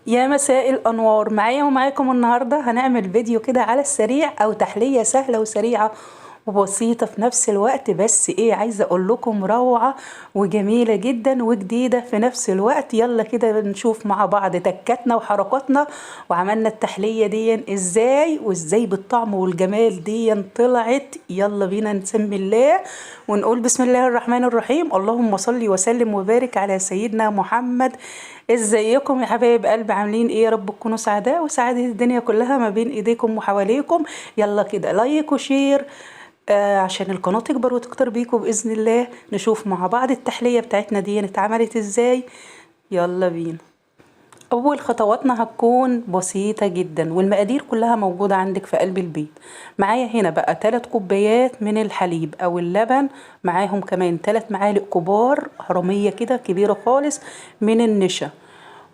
يا مساء الأنوار، معايا ومعاكم النهاردة هنعمل فيديو كده على السريع أو تحلية سهلة وسريعة وبسيطة في نفس الوقت، بس ايه عايزة اقول لكم روعة وجميلة جدا وجديدة في نفس الوقت. يلا كده نشوف مع بعض تكاتنا وحركاتنا وعملنا التحلية دي ازاي وازاي بالطعم والجمال دي طلعت. يلا بينا نسمي الله ونقول بسم الله الرحمن الرحيم، اللهم صل وسلم وبارك على سيدنا محمد. ازيكم يا حبايب قلب، عاملين ايه؟ يا رب تكونوا سعداء وسعادة الدنيا كلها ما بين ايديكم وحواليكم. يلا كده like و share عشان القناة تكبر وتكتر بيكم بإذن الله. نشوف مع بعض التحلية بتاعتنا دي اتعملت ازاي، يلا بينا. أول خطواتنا هتكون بسيطة جدا والمقادير كلها موجودة عندك في قلب البيت. معايا هنا بقى 3 كوبايات من الحليب أو اللبن، معاهم كمان 3 معالق كبار هرمية كده كبيرة خالص من النشا،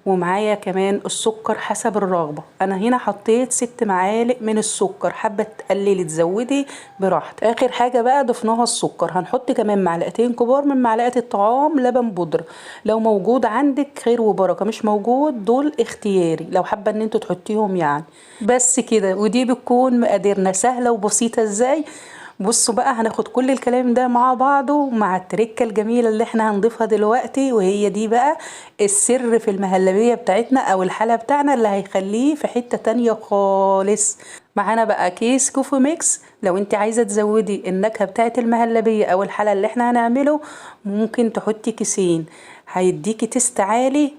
ومعايا كمان السكر حسب الرغبة. أنا هنا حطيت 6 معالق من السكر، حابة تقللي تزودي براحتك. آخر حاجة بقى ضفناها السكر. هنحط كمان معلقتين كبار من معلقة الطعام لبن بودرة، لو موجود عندك خير وبركة، مش موجود دول اختياري لو حابة ان انتوا تحطيهم يعني. بس كده، ودي بتكون مقاديرنا سهلة وبسيطة ازاي. بصوا بقى هناخد كل الكلام ده مع بعضه مع التركة الجميلة اللي احنا هنضيفها دلوقتي، وهي دي بقى السر في المهلبية بتاعتنا او الحلة بتاعنا اللي هيخليه في حتة تانية خالص. معانا بقى كيس coffee mix، لو انت عايزة تزودي النكهة بتاعت المهلبية او الحلة اللي احنا هنعمله ممكن تحطي كيسين، هيديكي taste عالي.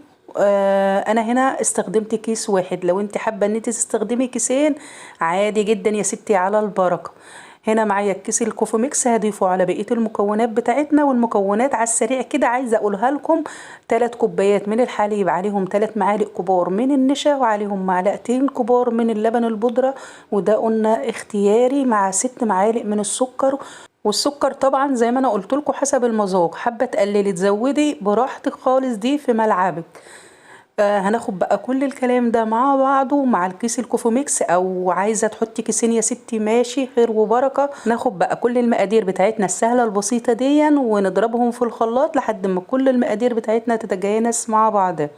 انا هنا استخدمت كيس واحد، لو انت حابة ان انت تستخدمي كيسين عادي جدا يا ستي، على البركة. هنا معايا الكيس ال coffee mix هضيفه على بقية المكونات بتاعتنا. والمكونات على السريع كده عايزة اقولها لكم: 3 كوبايات من الحليب، عليهم 3 معالق كبار من النشا، وعليهم معلقتين كبار من اللبن البودرة، وده قلنا اختياري، مع 6 معالق من السكر. والسكر طبعا زي ما انا قلت لكم حسب المذاق، حابة تقللي تزودي براحتك خالص، دي في ملعبك. هناخد بقى كل الكلام ده مع بعضه مع الكيس ال coffee mix، او عايزه تحطي كيسين يا ستي ماشي، خير وبركة. ناخد بقى كل المقادير بتاعتنا السهلة البسيطة دي ونضربهم في الخلاط لحد ما كل المقادير بتاعتنا تتجانس مع بعضها،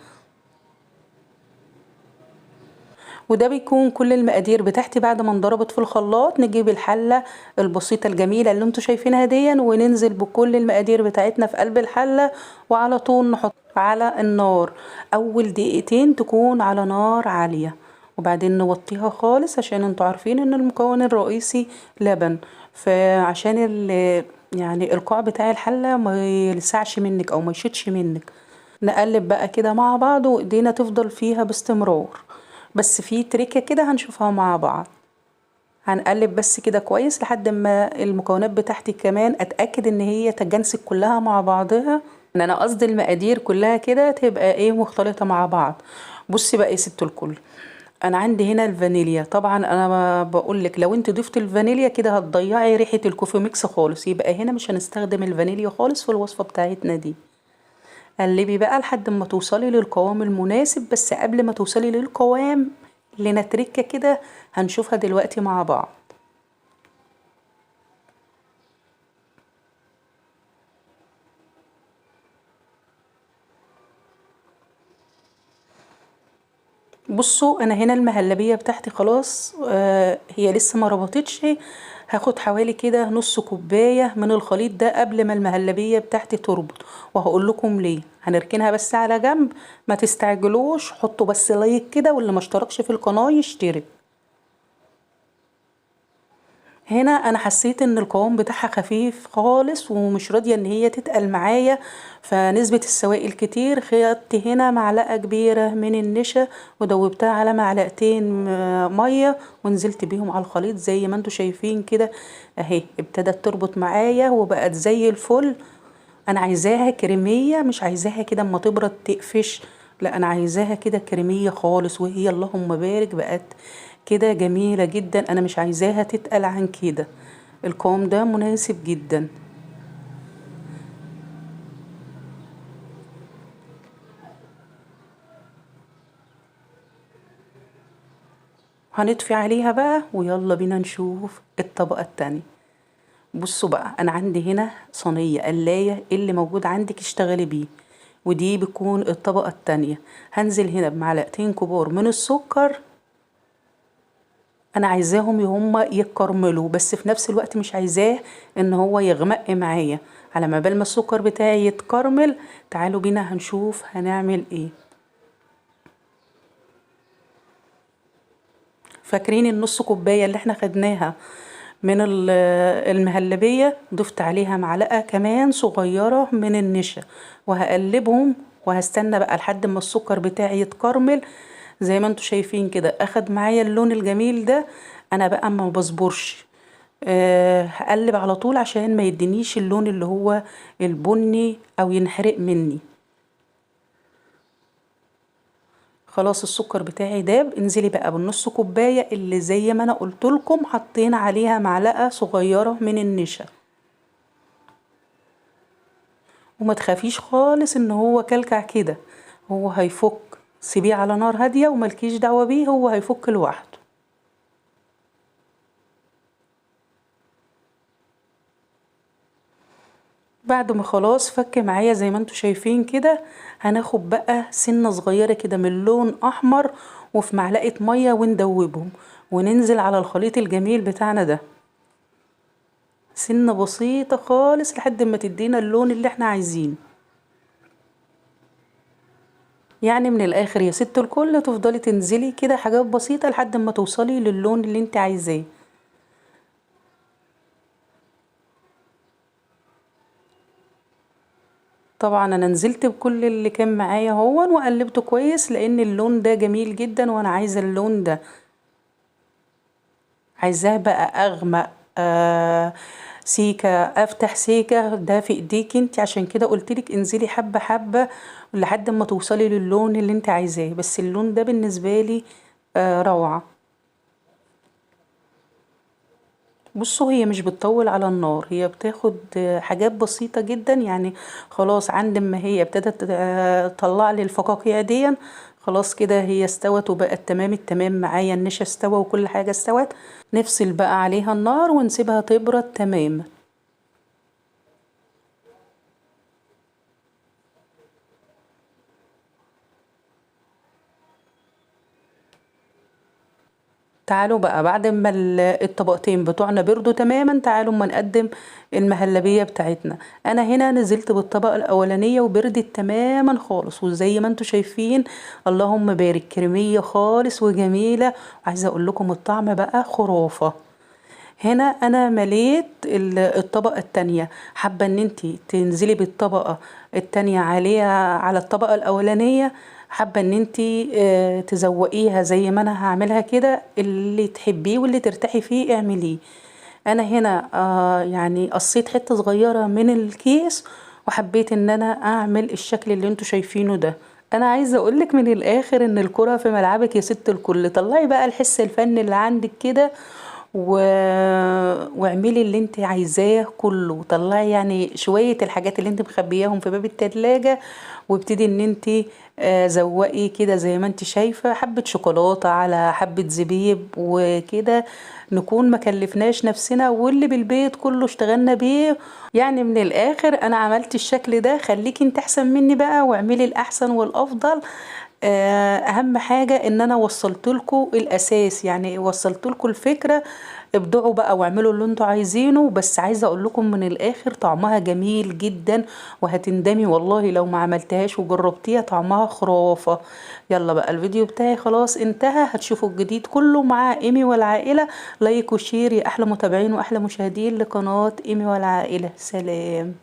وده بيكون كل المقادير بتاعتي بعد ما انضربت في الخلاط. نجيب الحلة البسيطة الجميلة اللي انتوا شايفينها دي وننزل بكل المقادير بتاعتنا في قلب الحلة، وعلى طول نحط على النار. اول دقيقتين تكون على نار عالية، وبعدين نوطيها خالص عشان انتوا عارفين ان المكون الرئيسي لبن، فعشان يعني القاع بتاع الحلة ما يلسعش منك او ما يشدش منك. نقلب بقى كده مع بعض وايدينا تفضل فيها باستمرار، بس في تريكة كده هنشوفها مع بعض. هنقلب بس كده كويس لحد ما المكونات بتاعتي كمان اتاكد ان هي تجانست كلها مع بعضها، ان انا قصدي المقادير كلها كده تبقى ايه مختلطة مع بعض. بصي بقى يا ست الكل، انا عندي هنا الفانيليا. طبعا انا بقول لك لو انت ضفتي الفانيليا كده هتضيعي ريحه ال coffee mix خالص، يبقى هنا مش هنستخدم الفانيليا خالص في الوصفة بتاعتنا دي. قلبي بقى لحد ما توصلي للقوام المناسب، بس قبل ما توصلي للقوام لنا تريكه كده هنشوفها دلوقتي مع بعض. بصوا انا هنا المهلبيه بتاعتي خلاص، هي لسه ما ربطتش. هاخد حوالي كده نص كوباية من الخليط ده قبل ما المهلبيه بتاعتي تربط، وهقول لكم ليه. هنركنها بس على جنب، ما تستعجلوش، حطوا بس like كده، واللي ما اشتركش في القناة يشترك. هنا انا حسيت ان القوام بتاعها خفيف خالص ومش راضية ان هي تتقل معايا، فنسبة السوائل كتير. خدت هنا معلقه كبيرة من النشا ودوبتها على معلقتين مية ونزلت بيهم على الخليط زي ما انتوا شايفين كده اهي، ابتدت تربط معايا وبقت زي الفل. انا عايزاها كريميه، مش عايزاها كده اما تبرد تقفش، لا انا عايزاها كده كريميه خالص، وهي اللهم بارك بقت كده جميلة جدا. انا مش عايزاها تتقل عن كده، القوام ده مناسب جدا. هنطفي عليها بقى ويلا بينا نشوف الطبقة التانية. بصوا بقى، انا عندي هنا صينية قلاية، اللي موجود عندك اشتغلي بيه. ودي بتكون الطبقة التانية. هنزل هنا بمعلقتين كبار من السكر، انا عايزاهم هما يتكرملوا، بس في نفس الوقت مش عايزاه ان هو يغمق معايا. على ما بال ما السكر بتاعي يتكرمل تعالوا بينا هنشوف هنعمل ايه. فاكرين النص كوباية اللي احنا خدناها من المهلبية؟ ضفت عليها معلقة كمان صغيرة من النشا، وهقلبهم وهستنى بقى لحد ما السكر بتاعي يتكرمل. زي ما انتوا شايفين كده اخد معايا اللون الجميل ده. انا بقى ما بصبرش، هقلب على طول عشان ما يدينيش اللون اللي هو البني او ينحرق مني. خلاص السكر بتاعي داب. انزلي بقى بالنص كوباية اللي زي ما انا قلت لكم حطينا عليها معلقة صغيرة من النشا، وما تخافيش خالص ان هو كلكع كده، هو هيفك. سيبيه على نار هادية وملكيش دعوة بيه، هو هيفك لوحده. بعد ما خلاص فك معايا زي ما انتوا شايفين كده، هناخد بقى سنة صغيرة كده من لون احمر وفي معلقة مية وندوبهم وننزل على الخليط الجميل بتاعنا ده، سنة بسيطة خالص لحد ما تدينا اللون اللي احنا عايزينه. يعني من الاخر يا ست الكل تفضلي تنزلي كده حاجات بسيطة لحد ما توصلي للون اللي انت عايزاه. طبعا انا نزلت بكل اللي كان معايا هون وقلبته كويس، لان اللون ده جميل جدا وانا عايزه اللون ده، عايزاه بقى اغمق سيكه افتح سيكه، ده في ايديك انت. عشان كده قلتلك انزلي حبه حبه لحد ما توصلي للون اللي انت عايزاه. بس اللون ده بالنسبه لي روعه. بصوا هي مش بتطول على النار، هي بتاخد حاجات بسيطة جدا. يعني خلاص عند ما هي ابتدت تطلع لي الفقاقيع دي خلاص كده هي استوت وبقت تمام التمام معايا، النشا استوى وكل حاجة استوت. نفصل بقى عليها النار ونسيبها تبرد تمام. تعالوا بقى بعد ما الطبقتين بتوعنا بردوا تماما، تعالوا اما نقدم المهلبية بتاعتنا. انا هنا نزلت بالطبقة الاولانية وبردت تماما خالص، وزي ما انتوا شايفين اللهم بارك كريمية خالص وجميلة. وعايزة اقول لكم الطعم بقى خرافة. هنا انا مليت الطبقة التانية، حابة ان انتي تنزلي بالطبقة التانية عليها على الطبقة الاولانية، حابة ان انتي تزوقيها زي ما انا هعملها كده، اللي تحبيه واللي ترتاحي فيه اعمليه. انا هنا يعني قصيت حتة صغيرة من الكيس وحبيت ان انا اعمل الشكل اللي انتوا شايفينه ده. انا عايزة اقولك من الاخر ان الكرة في ملعبك يا ست الكل. طلعي بقى الحس الفني اللي عندك كده واعملي اللي انت عايزاه كله. طلعي يعني شوية الحاجات اللي انت مخبياهم في باب التلاجة وابتدي ان انت زوقي كده زي ما انت شايفة، حبة شوكولاتة على حبة زبيب وكده، نكون ما كلفناش نفسنا واللي بالبيت كله اشتغلنا بيه. يعني من الاخر انا عملت الشكل ده، خليكي انت احسن مني بقى واعملي الاحسن والافضل. اهم حاجة ان انا وصلت لكم الاساس، يعني وصلت لكم الفكرة. ابدعوا بقى واعملوا اللي انتوا عايزينه. بس عايزة اقول لكم من الاخر طعمها جميل جدا وهتندمي والله لو ما عملتهاش وجربتيها، طعمها خرافة. يلا بقى الفيديو بتاعي خلاص انتهى، هتشوفوا الجديد كله مع ايمي والعائلة. like و share يا احلى متابعين واحلى مشاهدين لقناة ايمي والعائلة. سلام.